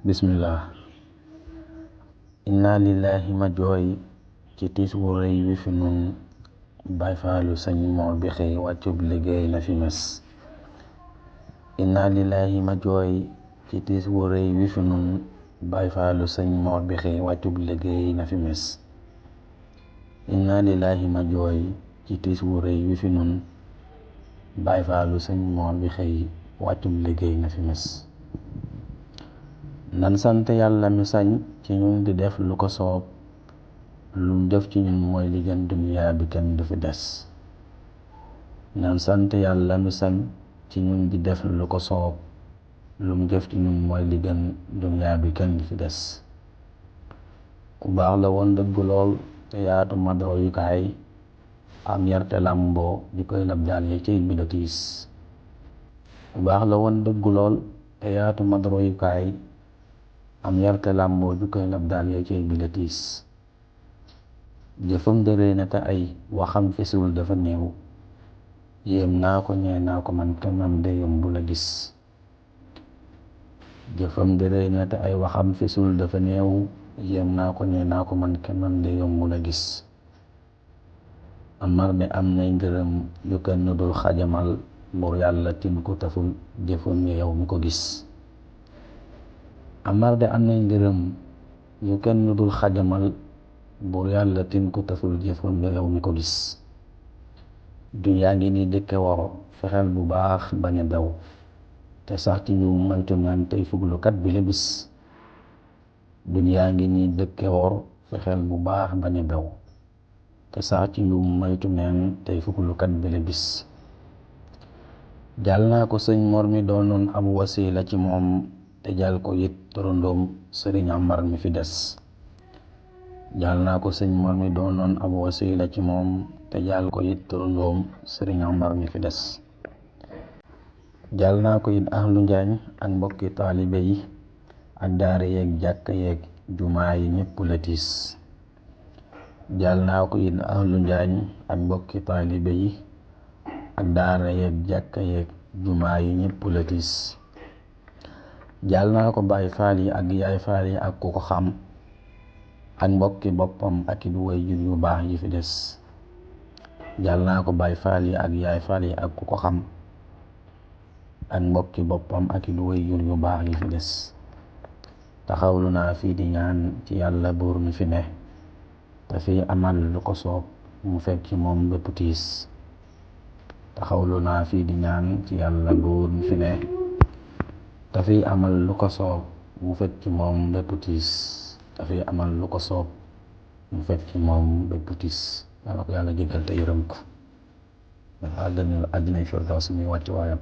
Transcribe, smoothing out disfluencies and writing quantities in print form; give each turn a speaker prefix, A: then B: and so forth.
A: bismillah. Inna lillahi ma jooy ci tiis wu rëy wi fi nun Baay Faalu Sëñ Moor bi xëy wàccub liggéey na fi mes. Inna lillahi ma jooy ci tiis wu rëy wi fi nun Baay Faalu Sëñ Moor bi xëy wàccub liggéey na fi mes. Inna lillahi ma jooy ci tiis wu rëy wi fi nun Baay Faalu Sëñ Moor bi xëy wàccub liggéey na fi mes. nan sant yàlla mi sañ ci ñun di def lu ko soob, lum def ci ñun mooy li gën duniyaa bi kenn du fi des. nan sant yàlla mi sañ ci ñun di def lu ko soob, lum def ci ñun mooy li gën duniyaa bi kenn du fi des. ku baax la woon dëggu lool te yaatu mat royukaay, am yarte làmboo di koy lab daan ya cey bi la tiis. ku baax la woon dëggu lool te yaatu mat royukaay, am yarte làmboo ju koy lab daan ya cey bi la tiis. jëfam dërëy na te ay waxam fesiwul dafa néew, yéem naa ko ñee naa ko man kemam de yomb la gis. jëfam dërëy na te ay waxam fesiwul dafa néew, yéem naa ko ñee naa ko man kemam de yomb la gis. amar de am nay ngërëm yu kenn dul xajamal, buur yàlla tin ko taful jëfam ya yow mi ko gis. amar de am nay ngërëm yu kenn dul xajamal, buur yàlla tin ko taful jëfam ya yow mi ko gis. duniyaa ngi ni dëkke wor, fexeel bu baax bañ a daw, te sax ci ñu moytu naan tey fuglukat bi la bis. duniyaa ngi ni dëkke wor, fexeel bu baax bañ a daw, te sax ci ñu moytu naan tey fuglukat bi la bis. jàll naa ko sëñ Mor mi doonoon ab wasiila ci moom, te jàll ko it turandoom sëriñ Amar mi fi des. jàll naa ko sëñ Mor mi doonoon ab wasiila ci moom, te jàll ko it turandoom sëriñ Amar mi fi des. jàll naa ko it ahlu njaañ ak mbokki taalibe yi, ak daara yeeg jàkka yeeg jumaa yi ñépp la tiis. jàll naa ko it ahlu njaañ ak mbokki taalibe yi, ak daara yeeg jàkka yeeg jumaa yi ñépp la tiis. jàll naa ko Baay Faal yi ak Yaay Faal yi ak ku ko xam, ak mbokki boppam ak it waajur yu baax yi fi des. jàll naa ko Baay Faal yi ak Yaay Faal yi ak ku ko xam, ak mbokki boppam ak it waajur yu baax yi fi des. taxawlu naa fii di ñaan ci yàlla buur mi fi ne, te fii amal lu ko soob mu fekk ci moom bépp tiis. taxawlu naa fii di ñaan ci yàlla buur mi fi ne, te fii amal lu ko soob mu fekk ci moom bépp tiis. te fii amal lu ko soob mu fekk ci moom bépp tiis. yàlla ko yàlla jéggal te yërëm ko, dafa àddinay firdaws muy wàcc waayam.